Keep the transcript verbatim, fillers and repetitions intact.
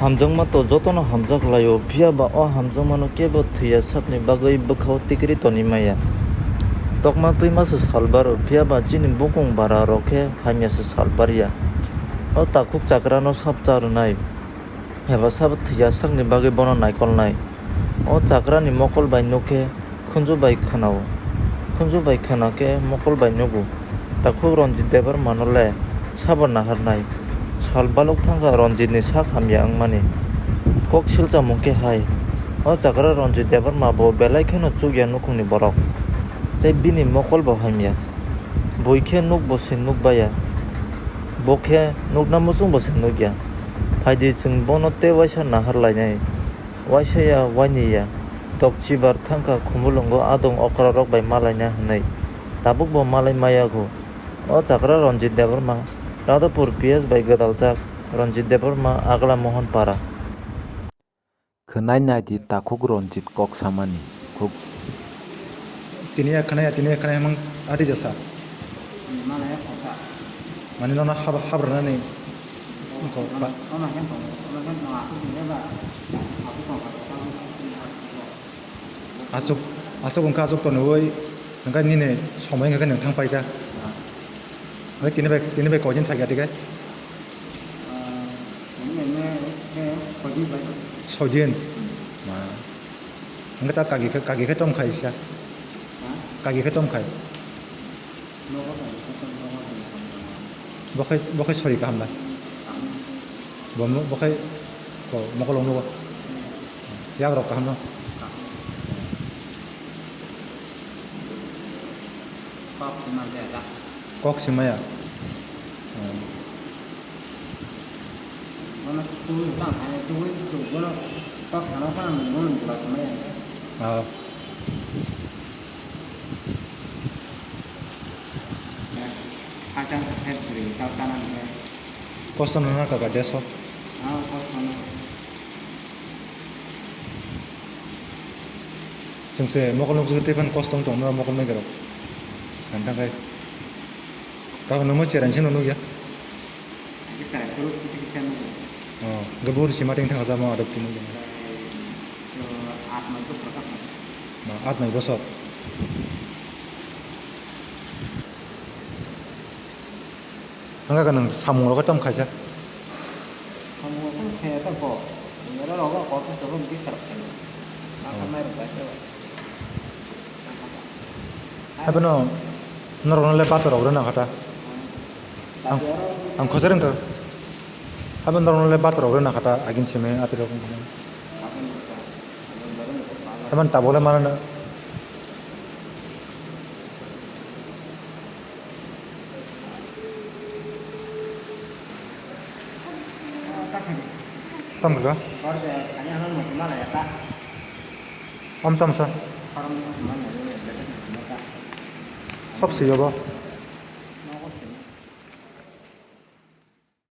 Hamjakma to jotono hamjak laio, phiya ba o hamjakmano kebo thwiya sakni bagwi bwkhao tikri toni maya. Tokma twima se salbaro, phiya ba chini bukung bara rok khe hamya se salbar ya. O takhuk chakrano sap cha rwnai, eba sabo thwiya sakni bagwi bono naikolnai. O chakrani mokol bai nuk khe khunju bai khwnao. Khunju bai khwna khe mokol bai nugo. Takhuk Ranjit Debbarmano le sabo naharnai. Sal balok thangkha Ranjitni sak hamya wngmani. Kok silchamung khe hai, o chakra Ranjit Debbarma bo belai kheno chukya nukhungni borok. Tei bini mokol bo hamya. Bui khe nuk bo se nuk baya. Bo khe nukna muchung bo se nukya. Phaidi chwng bono tei waisa nahar lainai. Waisa ya, waini ya, tok chibar thangkha Khumulwngo adong okrarok bai malaina hwnwi. Tabuk bo malai maya kho. O chakra Ranjit Debbarma, Radhapur P S bai gwdaljak Ranjit Debbarma, Agla Mohon Para. Khwnai naidi takhuk Ranjit kok samani khuk. Tini ya khwnai ya, tini ya khwnai hwnmang ati jasa. Mane nono hab-, habrwnani wngkha ba. Aswk, aswk wngkha, aswk tonwi, hwnkhe nini somoi wngkha khe nwng thang paikha. Hwnkhe tini bai, tini bai koichini thakya tike? Soidin. Ma. Hwnkhe ta kagi khe, kagi khe tom khai sa. Kagi khe tom khai. Bo khai, bo khai sori kaham da. Bo mo-, bo khai ko mokol wng nugo. Yak rok kaham no. Kok simaya. Ah. Kosto no na kaka deso. Chwng se mokol nukjagwi tei phano kosto wng tong no mokol naigerok. Ang tang khai. Kaka nungma cherang se no nukya. Kisa kuruk kisa kisa nugo. Oh, gabur si mating thang jamo adok tini. Bai, so, aat noi bosor ka. Ma, aat noi bosor. Ang ka nang samung rok tom khaisa. Samung rok khe ta ko. Nero rok ko ko so ro di kharap khe. Ma ka mai rok bai. Haibano norokno le bator rok rwna kha ta. Ang, ang khosai rwngkha. Haibano norokno le bator rok rwna kha ta, agin simi atwi rok wngkha. Haibano tabuk le manana. Tam kha. Om tam sa. Sob si yogo.